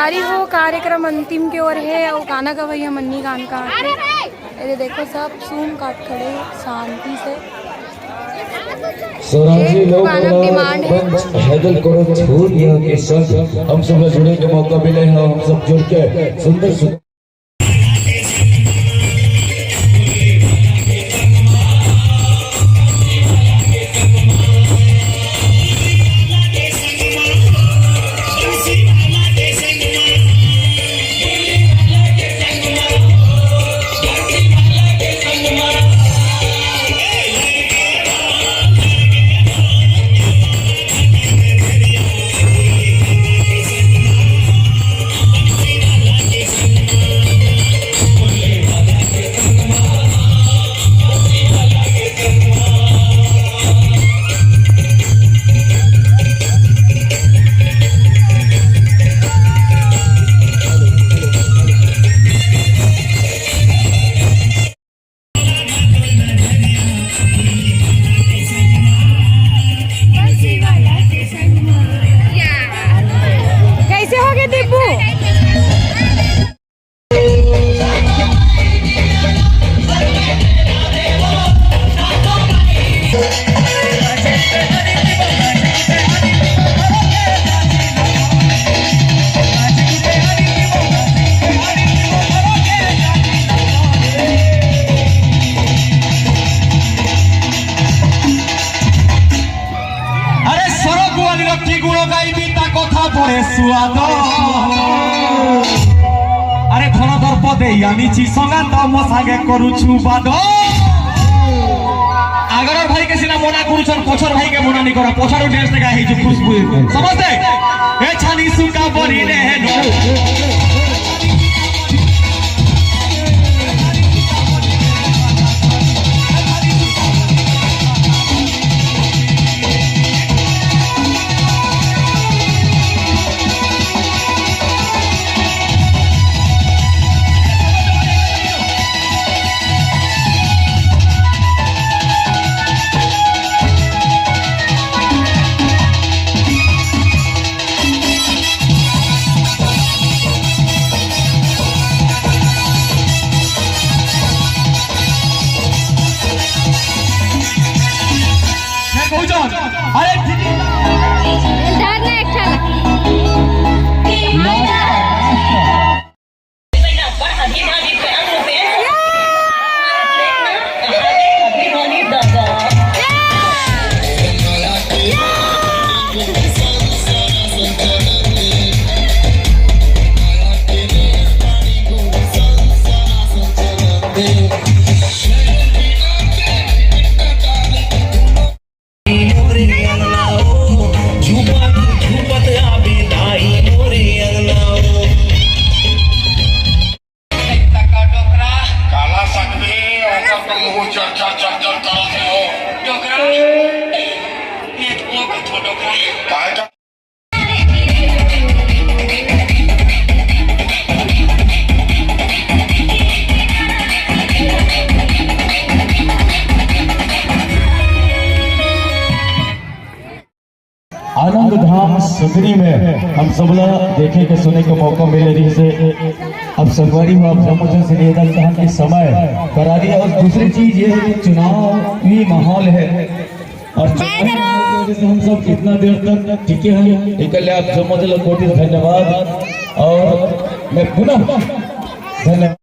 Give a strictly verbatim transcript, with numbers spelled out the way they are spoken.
अरे, वो कार्यक्रम अंतिम के ओर हे, अउ गाना गवइया मन नी गान का। अरे देखो, सब सूम काट खड़े, शांति से। स्वराजी लोक कला मंच हैदर करो छोड़ दिया के संग हम सब ला जुड़े के मौका मिले हे। हम सब जुड़ के सुंदर सुंदर कैसे हो गए दीपू? अरे सरग वाली रखी गुण गाइबी ता कथा बड़े सुआद। अरे धन दर्प दे यानी ची संगात मो सागे करुछु बाद। आगर भाई के सिना मना करुछन, पछर भाई के मना नी करा, पछर dance देखा हे जो खुशबू समझते। ए छानी सुका बरी ने हे नो। अरे ठीक है। धरना एक ठन। आनंद धाम सगरी में हम सबला देखे के सुने के मौका मिले रहिसे। अब संगवारी हो, आप जम्मो झन से निवेदन करन कि समय करा दिया। और दूसरी चीज ये है कि चुनावी माहौल है और चुनावी माहौल की वजह से हम सब इतना देर तक टिके हैं। इकल्ले आप जम्मो झन ला कोटि धन्यवाद और मैं पुनः धन्यवाद।